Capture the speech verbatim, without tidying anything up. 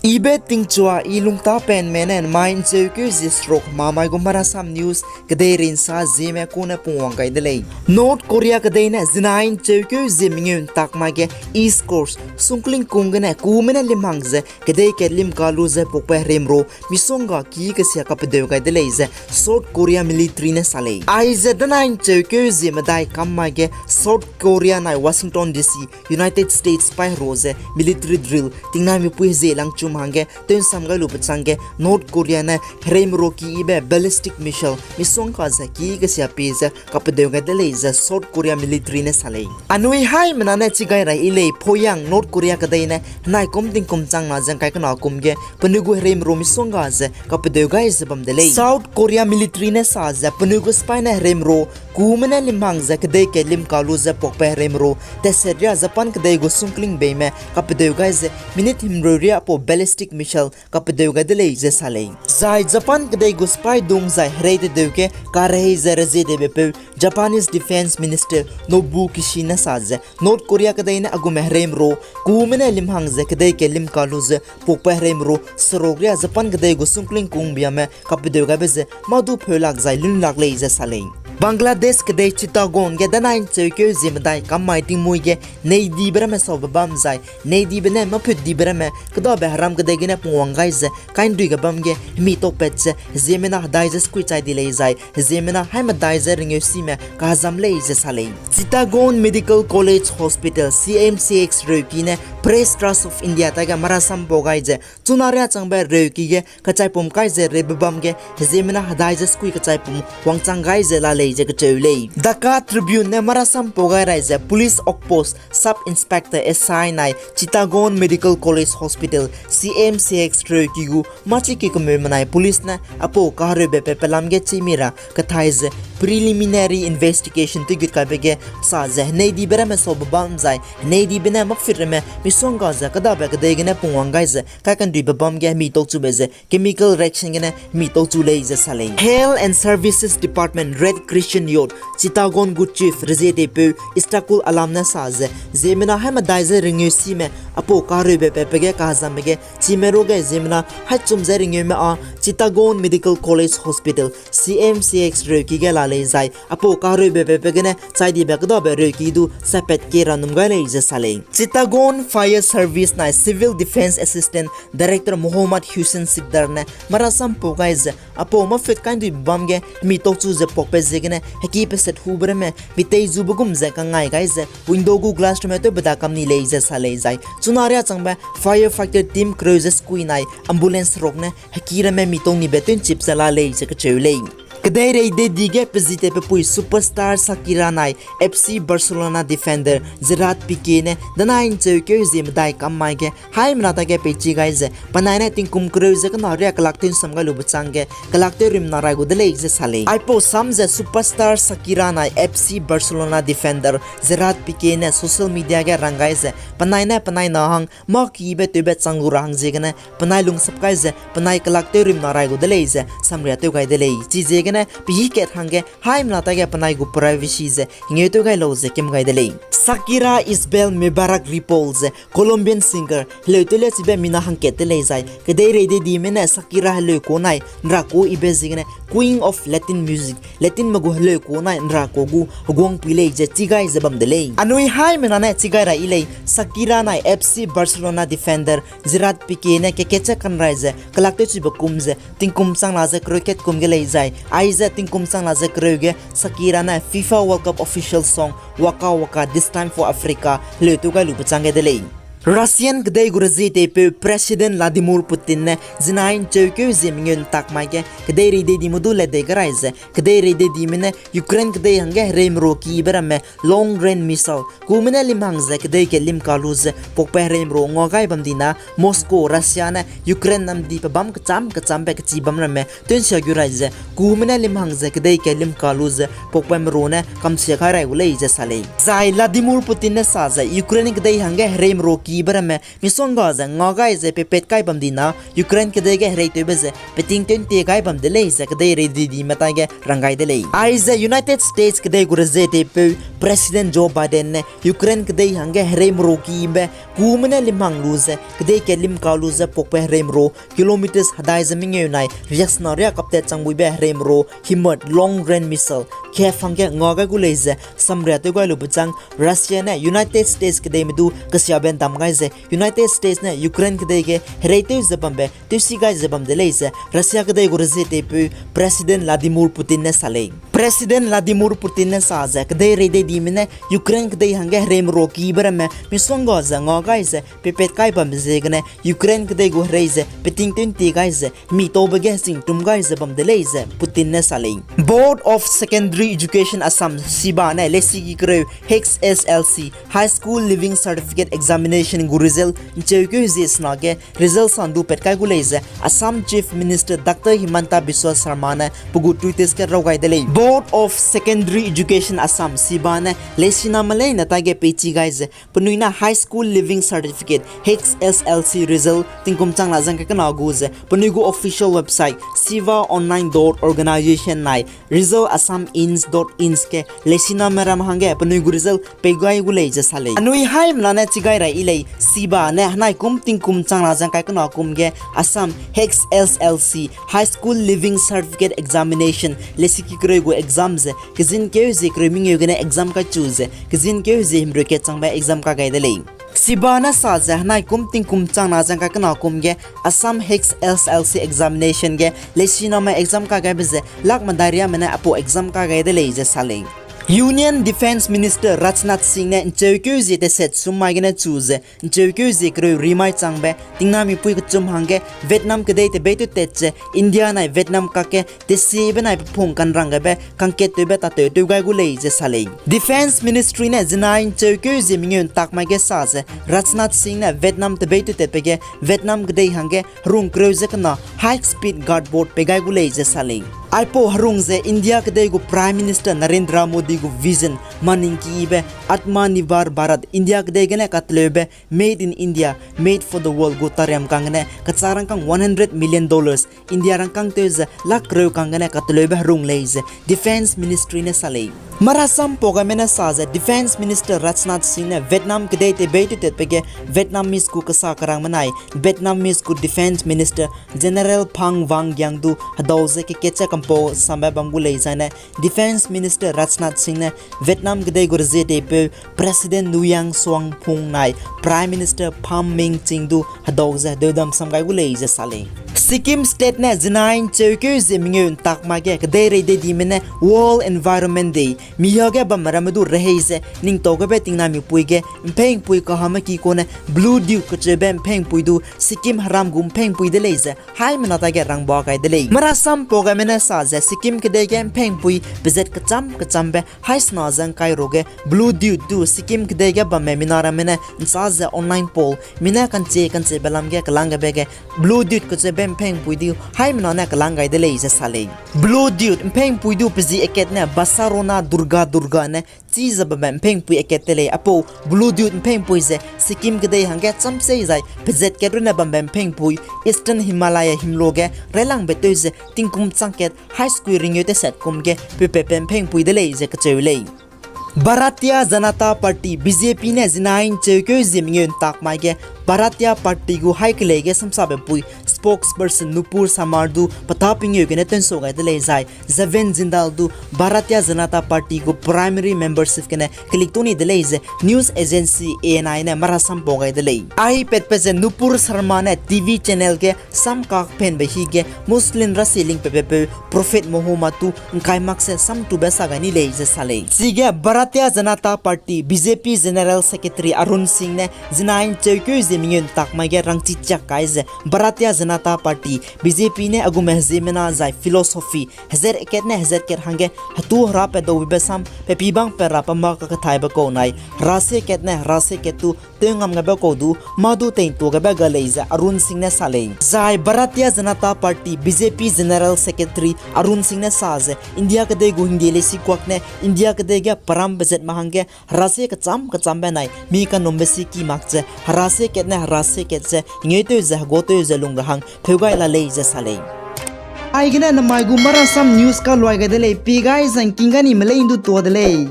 Ibe tingchua i lungtapenme ne mai ’ncheukeu zie seruk mamai gu Marasam News kedeirei ’nsa zieme kune pungwang gai de lei. North Korea kedei ne zinai ’ncheukeu zie mengeu ’ntak mai ge East Coast sungkling kung gene kume ne limhang ze kedei ke limka lu ze pukbe hereimru misongga ki kesia kapedeu gai de lei ze South Korea military ne sa lei. Aize danai ’ncheukeu zie medai kam mai ge South Korea nai Washington D C, United States paî heru ze military drill tingnai mipui hezie langchum hangge tew'nsam gai lu pechangge North Korea ne hereimru ki yibe ballistic missile misongga ze ki kesia pie ze kapedeu gai de lei ze South Korea military ne sa lei. Anui haimena ne chigai rai yi lei, Pyongyang, North Korea kedei ne henai kum tingkum changna ze ’ngkai kena kum ge penui gu hereimru misongga ze kapedeu gai ze bam de lei. South Korea military ne sa ze penui gu sipai ne hereimru kume ne limhang ze kedei ke limka lu ze pukbe hereimru teset riâ Japan kedei gu sungkling beime kapedeu gai ze minute himreu riâ pau ballistic missile kapedeu gai de lei ze sa lei. Zai Japan kedei gu sipai dung zai herei tedeu ge karehei ze reziedebepeu Japanese Defense Minister Nobuo Kishi ne sa ze North Korea kedei ne a gume hereimru kume ne limhang ze kedei ke limka lu ze pukbe hereimru seruk riâ Japan kedei gu sungkling kung biame kapedeu gaibe ze mâ du pheu lak zai lun lak lei ze sa lei. Bangladesh kedei Chittagong ge danai ’ncheukeu zie medai kam mai tingmuî ge neidibe ramme saube bam zai neidibe ne mâphutdibe ramme kedabe heram kedei gene pungwang gai ze kainduiga bam ge hemi tokpat ze heziemena hedai ze sekui chai di lei zai heziemena haî medai ze rengeu sime kazam lei ze sa lei. Chittagong Medical College Hospital, C M C H reuki ne Press Trust of India taige marasam pau gai ze chuna riâ changbe reuki ge kachaipum kai ze reube bam ge heziemena hedai ze sekui kachaipum wangchang gai ze la lei ze kacheu lei. Dhaka Tribune ne marasam pau gai rai ze Police Outpost Sub Inspector S I nai Chittagong Medical College Hospital, C M C H reuki gu mâchiki kemeu menai police ne apau kahereube pe pelam ge chîmi ra kathai ze preliminary investigation tewgut kaibe ge sa ze heneidibe ramme saube bam zai heneidibe ne mâphut ramme misongga ze kedabe kedei gene pungwang gai ze kaikanduibe bam ge hemi tokchube ze chemical reaction gene hemi tokchu lei ze sa lei. Health and Services Department Red Crescent Youth Chittagong gu chief reziedepeu Istakul Alam ne sa ze ziemmena haî medai ze rengeu sime apau kahereube pepe ge kahezambe ge chime ruge ziemmena haî chum ze rengeume â Chittagong Medical College Hospital, C M C H reuki ge la lei zai apau kahereube pepe gene chaidibe kedabe reuki du sapat ke ra num gai lei ze sa lei. Chittagong Fire Service nai Civil Defence Assistant Director Mohammad Hussain Sikdar ne marasam pau gai ze apau mâphut kainduibe bam ge hemi tokchu ze pakbe ziegene heki peset hube ramme mi teizube gum ze kangai gai ze window gu glass ramme tewbe da kam ni lei ze sa lei zai chuna riâ changbe firefighter team kereu ze sekui nai ambulance rok ne heki ramme mi tong nibe tew'nchip ze la lei ze kacheu lei. Kedeirei dei di ge pezite pepui superstar Shakira nai F C Barcelona defender Gerard Piqué ne danai ’ncheukeu zie medai kam mai ge haimena taige peichi gai ze penai ne tingkum kereu ze kena riâ kelak tew'nsam gai lube changge kelak tewrimna rai gu de lei ze sa lei. Aipau sam ze superstar Shakira nai F C Barcelona defender Gerard Piqué ne social media ge rang gai ze penai ne penai na hang mâ kibe tewbe chang lu ra hang ziegene penai lungsap kai ze penai kelak tewrimna rai gu de lei ze samria tew gai de lei. Chiziegene pehî kat hangge haimena taige penai gu privacy ze hengeu tew gai lau ze kim gai de lei. Shakira Isabel Mebarak Ripoll ze Colombian singer heleu tewlechibe mina hangkat te lei zai kedeirei dei dime ne Shakira heleu ku nai ’nra ku yibe ziegene Queen of Latin Music, Latinme gu heleu ku nai ’nra ku gu heguangpui lei ze chi gai ze bam de lei. Anui haimena ne chi gai ra yi lei, Shakira nai F C Barcelona defender Gerard Piqué ne kekatche kanrai ze kelak tewchibe kum ze tingkum changna ze kereu kat kum ge lei zai aize tingkum changna ze kereu ge Shakira ne FIFA World Cup official song Waka Waka, This Time for Africa heleu tew gai lube chang gai de lei. Russian kedei gu rezietepeu President Vladimir Putin ne zinai ’ncheukeu zie mengeu ’ntak mai ge kedeirei dei dime du ledei garai ze kedeirei dei dime ne Ukraine kedei hangge hereimeru kibe ramme long range missile kume ne limhang ze kedei ke limka lu ze pakpe hereimeru ngua gai bam dina Moscow, Russia ne Ukraine namdi pe bâm kechâm kechâmbe kechi bam ramme tew'nsia gu rai ze kume ne limhang ze kedei ke limka lu ze pakpe meru ne kamsia kai rai gu lei ze sa lei. Zai Vladimir Putin ne sa ze Ukraine kedei hangge hereimeru kibe ramme misongga ze nga gai ze pepet kai bam di na Ukraine kedei ge hereitewbe ze peting tew ntie gai bam de lei ze kedei reidei dime taige rang gai de lei. Aize United States kedei gu rezie teipeu President Joe Biden ne Ukraine kedei hangge hereimero kibe kume ne limhang lu ze kedei ke limka lu ze pakbe hereimero kilometers hedai ze mengeu nai riaksena riak kaptat changbuibe hereimero himot long range missile kef hangge nga gai gu lei ze samria tew gai lube chang Russia ne United States kedeime du kesiabe ndam gai ze United States ne Ukraine kedei ge hereitew ze bambe tewsi gai ze bam de lei ze Russia kedei gu rezie teipeu President Vladimir Putin ne sa lei. President Vladimir Putin ne sa ze kedei reidei dime ne Ukraine kedei hangge hereimero kibe ramme misongga ze nga gai ze pepet kai bambe ziegene Ukraine kedei gu herei ze peting tew ntie gai ze mi taube ge heching tum gai ze bam de lei ze Putin ne sa lei. Board of Secondary Education Assam, SEBA ne lesiki kereu H S L C High School Leaving Certificate Examination gu result ncheukeu zie sena ge result sandu pat kai gu lei ze Assam Chief Minister Doctor Himanta Biswa Sarma ne pe gu Twitter ge raw gai de lei. Board of Secondary Education Assam, SEBA ne lesiname leine taige peichi gai ze penui na High School Leaving Certificate, H S L C result tingkum chang na zang kai kena gu ze penui gu official website seva online dot organisation nai result assam ins dot ins ge lesiname ram hangge penui gu result pei gai gu lei ze sa lei. Anui haimena ne chi gai rai yi lei, SEBA ne henai kum tingkum chang na zang kai kena kum ge Assam H S L C High School Leaving Certificate Examination lesiki kereu gu exam ze kezin keu zie kereu mengeu gene exam kachu ze kezin keu zie himreu kat changbe exam ka gai de lei. SEBA ne sa ze henai kum tingkum chang na zang kai kena kum ge Assam H S L C examination ge lesiname exam ka gaibe ze lak medai riame ne aipau exam ka gai de lei ze sa lei. Union Defence Minister Rajnath Singh ne ncheukeu zie teset sum mai gene chu ze ncheukeu zie kereu rimai changbe tingnamipui kechum hangge Vietnam kedei tebei tewtat ze India nai Vietnam kakge tesiebe nai pepung kanrang gaibe kangkat tewbe tatew tew gai gu lei ze sa lei. Defence Ministry ne zinai ncheukeu zie mengeu ntak mai ge sa ze Rajnath Singh ne Vietnam tebei tewtatbe ge Vietnam kedei hangge herung kereu ze kena high speed guard boat pei gai gu lei ze sa lei. Aipau herung ze India kedei gu Prime Minister Narendra Modi gu vision maningkibe Atmanirbhar Bharat, India kedei gene kateleube Made in India, Made for the World gu tariam kang gene kachak rangkâng one hundred million dollars, India rangkâng tew ze lak kereu kang gene kateleube herung lei ze Defence Ministry ne sa lei. Marasam pau gaime ne sa ze Defence Minister Rajnath Singh ne Vietnam kedei tebei tewtatbe ge Vietnamese gu kasa kerangme nai Vietnamese gu Defence Minister General Pham Van Giang du hedau ze kekat ze kampau sambe bam gu lei zaine Defence Minister Rajnath Singh ne Vietnam kedei gu rezie teipeu President Nguyen Xuan Phuc nai Prime Minister Pham Minh Chinh du hedau ze hedeudam sam gai gu lei ze sa lei. Sikkim State ne zinai ncheukeu zie mengeu ntak mai ge kedei reidei dime ne World Environment Day miha ge bamme ramme du rehei ze ningtau gebe tingnamipui ge mpengpui kahame ki kune Blue Dude kacheube mpengpui du Sikkim heram gu mpengpui de lei ze haimena taige rangba gai de lei. Marasam pau gaime ne sa ze Sikkim kedei ge mpengpui pezat kecham kechambe haisena ze ngkai ruage Blue Dude du Sikkim kedei ge bamme mina ramme ne nsa ze online poll mi ne kance kancebe lam ge kelang gebe ge Blue Dude kacheube mpengpui du haimena ne kelang gai de lei ze sa lei. Blue Dude mpengpui du pezi akat ne Basarona Durga Durga ne chi ze bambe mpengpui akat de lei. Aipau Blue Dude mpengpui ze Sikkim kedei hangge chamsei zai pezat kat runne bambe mpengpui Eastern Himalaya himlo ge railangbe tew ze tingkum chang kat high school ringeu teset kum ge peupepe mpengpui de lei ze kacheu lei. Bharatiya Janata Party, B J P ne zinai ncheukeu zie mengeu ntak mai ge Bharatiya Party gu haî kelei ge samsabe pui spokesperson Nupur Sharma du petâ pengeu gene tensau gai de lei zai Zubeen Jindal du Bharatiya Janata Party gu primary membership gene kelik tuni de lei ze news agency A N I ne marasam pau gai de lei. Aipatbe ze Nupur Sharma ne T V channel ge samkak penbe hi ge Muslim rasilingpebepeu Prophet Muhammad du ngkai mak ze samtube sa gai ni lei ze sa lei. Chige Bharatiya Janata Party, B J P General Secretary Arun Singh ne zinai ncheukeu ze mengeu ntak mai ge rangchi chiak kai ze Bharatiya Janata Party, B J P ne a gume heziemmena zai philosophy hezat kat ne hezat kat hangge hetu hera pe dau bibe sam pe pibang pe ra pe ma kakethaibe kau nai hera se kat ne hera se kat tu tew ngam gabe kau du mâ du teintua gabe ga lei ze Arun Singh ne sa lei. Zai Bharatiya Janata Party, B J P General Secretary Arun Singh ne sa ze India kedei gu hingde leisi kuak ne India kedei ge peram bezat ma hangge hera se kecham kechambe nai mi kanumbe si ki mak ze hera se kat ne hera se kat ze ngeutew ze heguatew ze lung ra hang pheu gai la lei ze sa lei. Aigene namai gu Marasam News kaluai gai de lei, pi gai zangking ga ni melei ndu tua de lei.